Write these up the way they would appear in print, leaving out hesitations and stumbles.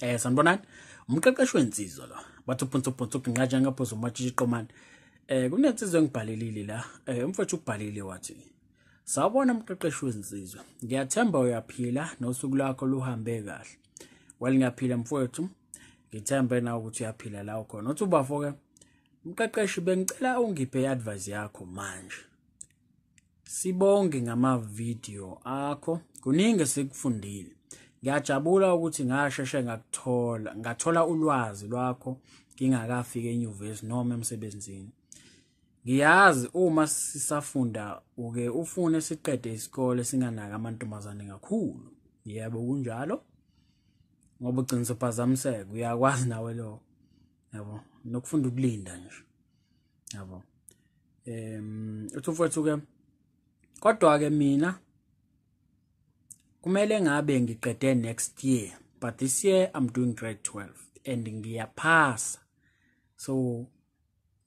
Sanibonani. Umqeqeshi wensizwa lo. Bathi uphunsu phunsu nginqatsha ngaphozo umatshitshi qomane. Kunensizwa engibhalelile la. Umfowethu ubhalile wathi, "Sawubona umqeqeshi wensizwa. Ngiyathemba uyaphila nosuku lwakho luhambe kahle." Well, ngiyaphila mfowethu. Ngithembe na ukuthi uyaphila la ukhona. Uthi ubafo ke, "Umqeqeshi, bengicela ungiphe i-advice yakho manje. Sibonge ngama-video akho. Kuningi esikufundile. Ngiyajabula ukuthi ngasheshe ngakuthola, ngathola ulwazi lwakho ngingakafiki enyuvesi noma emsebenzini. Ngiyazi uma sisafunda uke ufune siqede isikole singanaki amantombazane kakhulu. Yebo, kunjalo. Ngoba ugcina usuphazamiseka, uyakwazi nawe lo. Yabo, nokufunda ukulinda nje. Yabo. Uthi mfowethu ke, kodwa ke mina kumele ngabe ngiqede next year, but this year I'm doing grade 12 and ngiyaphasa." So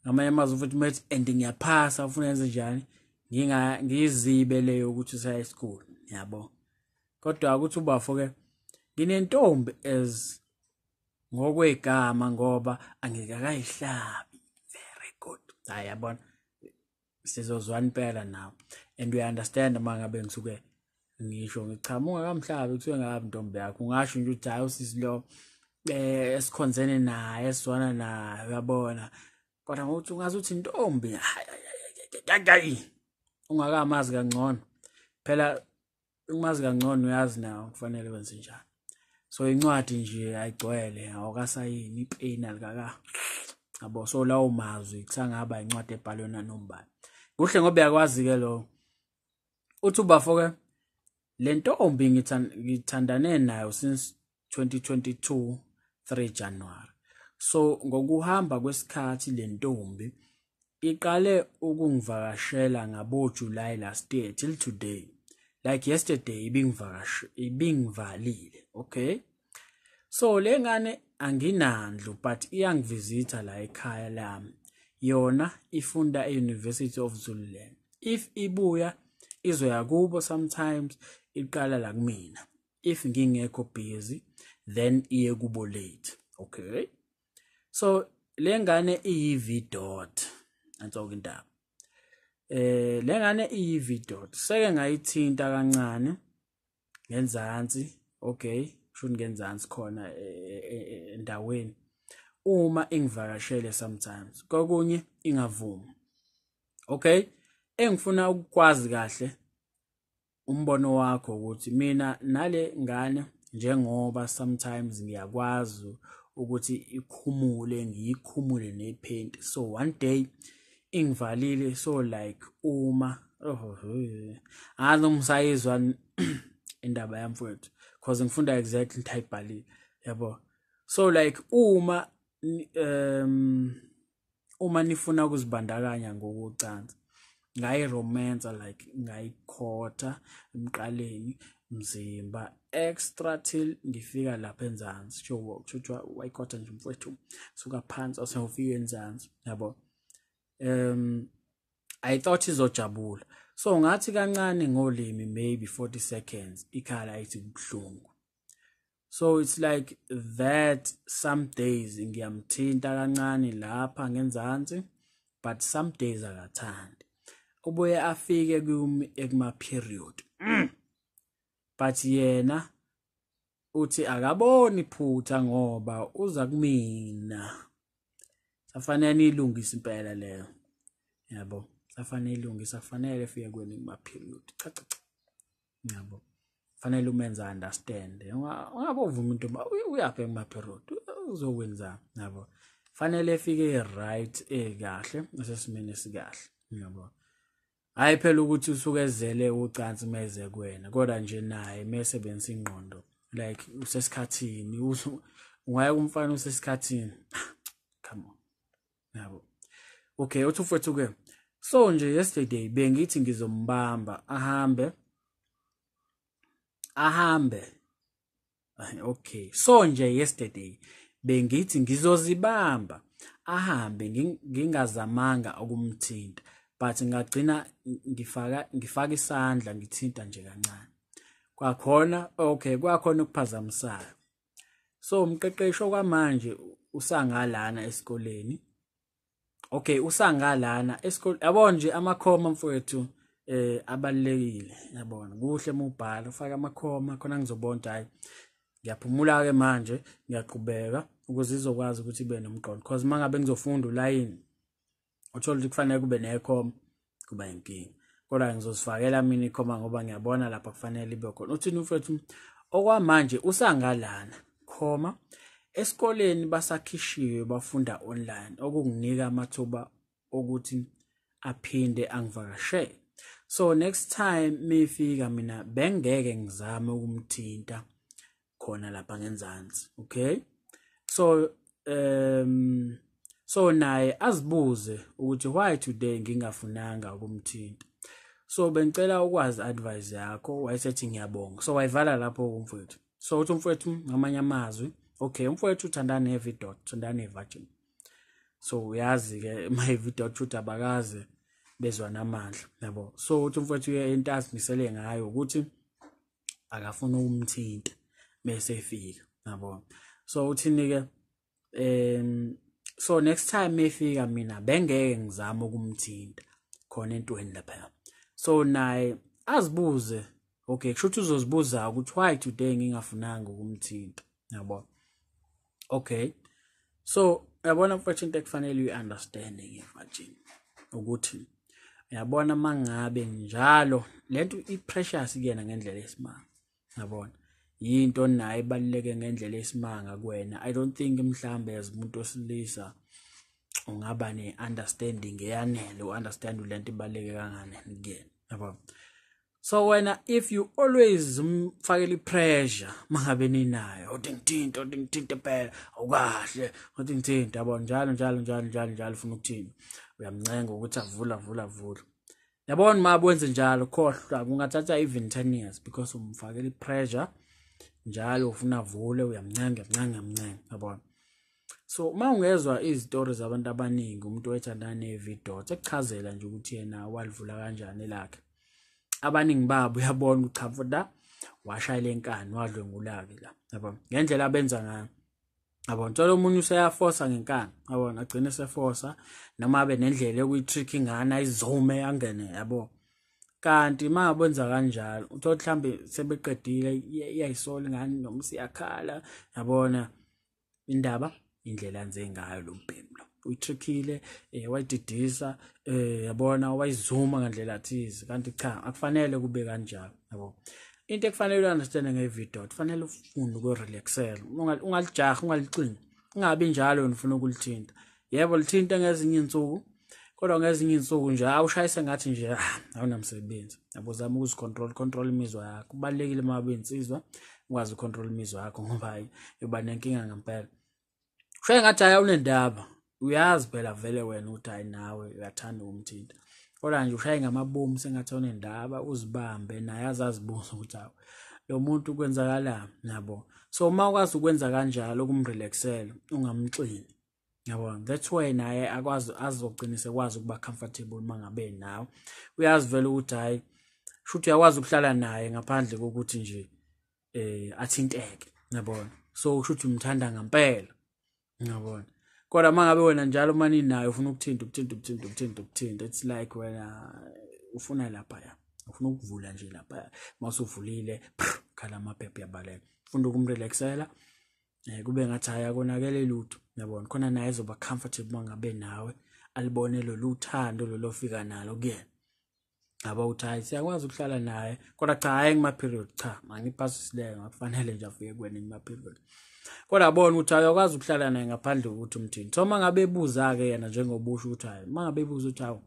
ngamanye amazwi futhi methi "and ngiyaphasa", ufuna yenze njani? Nginga ngizibe leyo ukuthi usaya school, yabo. Kodwa ukuthi ubafo ke, "Nginentombi as ngokwegama ngoba angikakayihlabi." Very good. Hayi, yabona, sizozwana impela nawe and we understand. Uma ngabe ngisuke ngisho ngichamuka kamhlabi, kuthiwe ngabe intombi yakho, ungasho nje ukuthi hayi, usisi lo esikhonzene naye, esizwana naye, uyabona. Kodwa ngokuthi ungaze uthi intombi, hayi, ungakamazi kangcono phela. Umazi kangcono, uyazi nawe kufanele wenze njani. So incwadi nje ayigcwele, awukasayini, ipeni alikaka, yabo. So lawo mazwi kusangaba incwadi ebhalwe nanombani kuhle, ngoba uyakwazi ke lo. Uthi ubafo ke, "Le ntombi ngithandane nayo since 2022 3 January. So ngokuhamba kwesikhathi le ntombi iqale ukungivakashela ngabo July last year till today. Like yesterday ibingivakashe, ibingivalile. Okay, so le ngane anginandlu but iyangivisitha la ekhaya lami. Yona ifunda e-University of Zululand. If ibuya izoya kubo, sometimes iqala la kumina. If ngingekho busy, then iye kubo late. Okay, so le ngane iyi-V dot." Nanso indaba. Le ngane iyi-V dot. Seke ngayithinta kancane ngenzansi. Okay, kusho ngenzansi khona endaweni uma ingivakashele sometimes, kokunye ingavumi. Okay, engifuna ukukwazi kahle umbono wakho ukuthi mina nale ngane, njengoba sometimes ngiyakwazi ukuthi ikhumule, ngiyikhumule nephenti. So one day ingivalile, so like uma, oh, angazi noma usayizwa indaba yami mfowethu, cause ngifunda exactly into ayibhalile, yabo. So like uma nifuna ukuzibandakanya ngokocansi, ngayi-romance, like ngayikhotha emqaleni, mzimba extra till ngifika lapha enzansi." Sho kusho wayikhotha nje mfowethu, suka phansi asewufika enzansi, yabo. "I thought izojabula, so ngathi kancane ngolimi, maybe 40 seconds, ikhala ithi kubuhlungu. So it's like that. Some days ngiyamthinta kancane lapha ngenzansi, but some days akathandi. Ubuye afike kumi ekuma period, but yena uthi akaboni iphutha ngoba uza kumina." Safanele niyilungise impela leyo, yabo. Safanele ilungise, akufanele efike kweni kuma period. Cha cha cha, yabo, fanele umenze understand. Ungabe uvuma into uyaphi kuma period, uzokwenza, yabo. Fanele efike right, ekahle, esesimeni esikahle, yabo. Hayi phela ukuthi usuke ezele ucansi meze kuwena, kodwa nje naye mesebenzisa ingqondo, like usesikhathini, ungaya kumfana usesikhathini? Come on, yabo. Okay, uthi mfowethu ke, "So nje yesterday bengithi ngizombamba ahambe ahambe." Okay, "So nje yesterday bengithi ngizozibamba ahambe ngingazamanga ukumthinta, but ngagcina ngifaka isandla, ngithinta nje kancane kwakhona. Okay, kwakhona ukuphazamisayo." So umqeqesho kwamanje usangalana esikoleni. Okay, usangalana esikoleni, yabo nje amakhoma mfowethu abalekile, yabona kuhle mubhala ufaka amakhoma khona ngizobona ukuthi hayi ngiyaphumula ke manje ngiyaqhubeka ukuze izokwazi ukuthi ibe nomqondo, because mangabe ngizofunda ulayini uthola ukuthi kufanele kube nekhoma kuba inkinga, kodwa ngizosifakela mina ikhoma ngoba ngiyabona lapha kufanele ibe khona. Uthini mfowethu okwamanje usangalana khoma esikoleni basakhishiwe bafunda online, okunginika amathuba okuthi aphinde angivakashele. So next time mifika mina bengeke ngizame ukumthinta khona lapha ngenzansi. Okay, so so naye azibuze ukuthi why today ngingafunanga ukumthinta. So bengicela ukwazi advice yakho. Wayesethi ngiyabonga. So wayivala lapho umfowethu. So uthi umfowethu ngamanye amazwi, okay, umfowethu uthandana ne-V-dot, uthandana ne-virgin. So uyazi ke my V-dot uthi abakaze bezwa namandla, yabo. So uthi umfowethu into azimisele ngayo ukuthi akafuna ukumthinta bese efika, yabo. So uthini ke so next time efika mina bengeke ngizame ukumthinta khona entweni lapha. So naye azibuze, okay, kusho ukuthi uzozibuza ukuthi why today ngingafunanga ukumthinta, yabo. Okay, so uyabona mfowethu into ekufanele uyi-understand nge-virgin ukuthi uyabona mangabe njalo lento i-precious kuyena ngendlela esimanga, yabona yinto naye ibaluleke ngendlela esimanga kuwena. I don't think mhlambe as umuntu wesilisa ungaba ne-understanding eyanele u-understand lento ibaluleke kangakanani kuyena, yabo. So wena if you always umfakela i-pressure mangabe ninayo, uthi ngithinta, uthi ngithinte phela awukahle, uthi ngithinta, yabo, njalo njalo njalo njalo njalo ufuna ukuthini, uyamncenga ukuthi avula avula avula, yabona. Uma wenze njalo khohlwa, kungathatha even 10 years because umfakela i-pressure njalo, ufuna avule, uyamncenga uyamncenga uyamncenga, yabona. So uma ungezwa izitori zabantu abaningi, umuntu wethandana ne-V-dot ekuchazela nje ukuthi yena walivula kanjani elakhe, abaningi babo uyabona ukuthi cha mfowethu washayela inkani, wadlwengula-ke la, yabo, ngendlela abenza ngayo, yabona. Thola omunye useyafosa ngenkani, yabona, agcine sefosa noma abe nendlela yokuyi-trick ingane ayizume angene, yabo. Kanti uma benza kanjalo uthola mhlambe sebeqedile iyayisola ingane noma isiyakhala, yabona, indaba indlela enze ngayo lo mbhemu lo uyitrickile, wayididisa, yabona, wayizuma ngandlela thize, kanti cha akufanele kube kanjalo, yabo. Into ekufanele u-understand nge-V-dot, kufanele ufunde ukurelaxela, ungalijahi, ungalicingi, ungabi njalo wena ufuna ukulithinta. Yebo lithinta ngezinye iy'nsuku, kodwa ngezinye iy'nsuku nje awushayise ngathi nje awunamsebenzi, yabo. Zama ukuzicontrol, control imizwa yakho, kubalulekile uma ube insizwa ukwazi ucontrol imizwa yakho ngoba uba nenkinga ngempela. Ushaye ngathi hayi awunendaba, uyazi phela vele wena ukuthi hayi nawe uyathanda ukumthinta, kodwa nje ushaye ngamabomu sengathi awunendaba, uzibambe naye aze azibuze ukuthi hawu lo muntu kwenzakalani, yabo. So uma ukwazi ukwenza kanjalo ukumrelaxela ungamxini, yabo, that's why naye akwazi azogcina sekwazi ukuba comfortable uma ngabe nawe. Uyazi vele ukuthi hayi shuthi uyakwazi ukuhlala naye ngaphandle kokuthi nje athinteke, yabona. So kusho umthanda ngempela, yabona. Kodwa uma ngabe wena njalo uma ninayo ufuna ukuthinta ukuthinta ukuthinta ukuthinta ukuthinta, it's like wena ufuna lapha, ufuna ukuvula nje lapha, mawusuvulile khala amaphepha uyabaleka. Ufunda ukumrelaxela kube ngathi hayi akonakele lutho, yabona, khona naye ezoba comfortable uma ngabe nawe, alibone lolu thando lolofika nalo kuyena, yabo, uthi hayi siyakwazi ukuhlala naye, kodwa cha hayi ngima-period, cha angiphasisi leyo, ngakufanele nje afike kuwena ngima-period, kodwa abone ukuthi ayakwazi ukuhlala naye ngaphandle kokuthi umthinte. So uma ngabe ebuza-ke yena njengoba usho ukuthi hayi, uma ngabe ebuza ukuthi hawu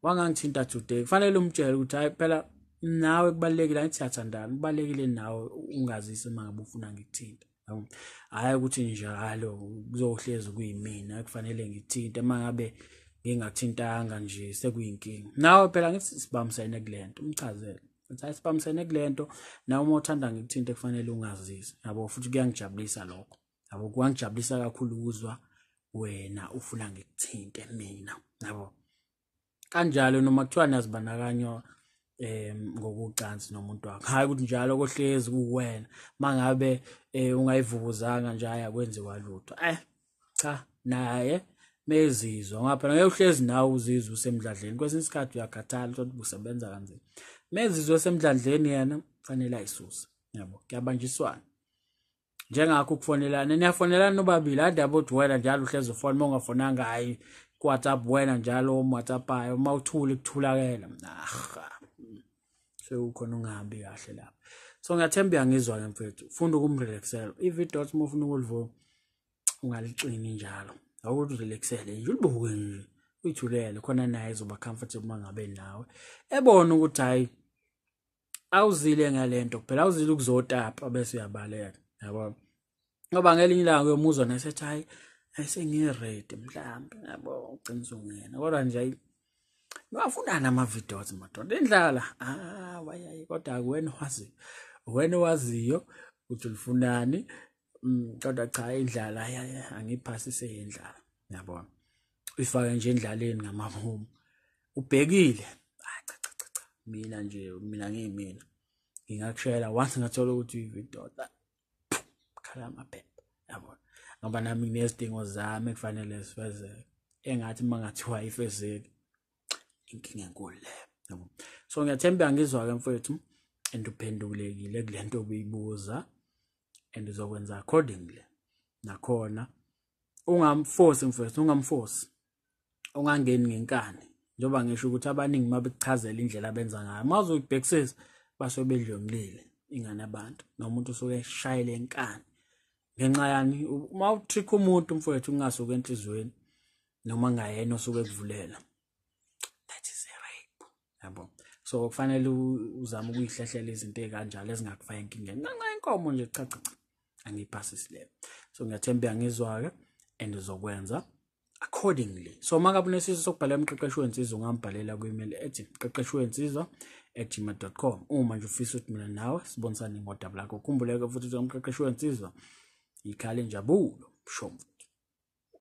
wangangithinta today, kufanele umtshele ukuthi hayi phela nawe kubalulekile, angithi siyathandana, kubalulekile nawe ungazise uma ngabe ufuna ngikuthinta, hhayi ukuthi njalo kuzohlezi kuyimina kufanele ngithinte, uma ngabe ngingakuthintanga nje sekuyinkinga. Nawe phela ngithi sibambisene kule nto, umchazele uthi hayi sibambisene kule nto, nawe uma uthanda ngikuthinte kufanele ungazise, yabo, futhi kuyangijabulisa lokho, yabo, kuyangijabulisa kakhulu ukuzwa wena ufuna ngikuthinte mina, yabo. Kanjalo noma kuthiwa niyazibandakanya ngokucansi nomuntu wakho. Hayi ukuthi njalo kohlezi kuwena mangabe ungayivukuzanga nje ayakwenziwa lutho. Cha, naye mezizwa ngapha ngeke uhlezi nawe uzizwe usemdladleni, kwesinye isikhathi uyakhathala ukuthi usebenza kanzima. Mezizwe esemdladleni yena fanele ayisuse, yabo, kuyabanjiswana. Njengakho ukufonelana, niyafonelana nobabili, adaba uthi wena njalo uhlezi ufona, uma ungafonanga hayi ku WhatsApp wena njalo uWhatsAppayo, uma uthule kuthulakela. Sekukhona ungahambi kahle lapha. So ngiyathemba uyangizwa ke mfethu, ufunda ukumrelaxela. I-video uma ufuna ukulivuma ungalixini njalo, awurelaxele nje, ulibuke nje, uyithulele khona naye ezoba comfortable uma ngabe nawe ebona ukuthi hayi awuzile ngalento kuphela, awuzile ukuzotapa bese uyabaleka, yabo. Ngoba ngelinye ilanga uyomuzwa nasethi hayi ayisengiready mhlambe, yabo, ugcina usungena. Kodwa nje niwafunana ama-videos madoda, indlala wayayi, kodwa wena waziyo, wena waziyo ukuthi ulifunani. Kodwa cha, indlala angiphasise indlala, yabona, uyifake nje endlaleni ngamabomu ubhekile. Cha cha cha cha, mina nje, mina ngiyimina ngingakushela once ngathola ukuthi uyivideo, khala amaphepha, yabona, ngoba nami nginezidingo zami ekufanele zifezeke, engathi mangathiwa ifezeki inkinga enkulu leyo, yabo. So ngiyathemba ngizwa ke mfowethu, and uphendulekile kulento obuyibuza, and uzokwenza accordingly. Nakhona ungamforce mfowethu, ungamforce, ungangeni ngenkani, njengoba ngisho ukuthi abaningi mabekuchazela indlela abenza ngayo, mawuzoyibhekisisa basuke bedlwengulile ingane abantu, nomuntu usuke eshayele inkani ngenxa yani. Uma utrick umuntu mfowethu ungasuka enhlizweni noma ngayena osuke ekuvulela, that is a rape, yabo. So kufanele uzame ukuyihlehlela izinto ey'kanjalo ezingakufaka enkingeni ngenxa yenkomo nje. Cha cha cha, angiyiphasisi leyo. So ngiyathemba uyangizwa-ke and uzokwenza accordingly. So uma ngabe unesifiso sokubhalela umqeqeshi wensizwa, ungambhalela ku-email ethi mqeqeshi wensizwa@gmail.com, uma nje ufisa ukuthi mina nawe sibonisane ngodaba lakho. Khumbuleke futhi ukuthi umqeqeshi wensizwa ikhala injabulo shomfu.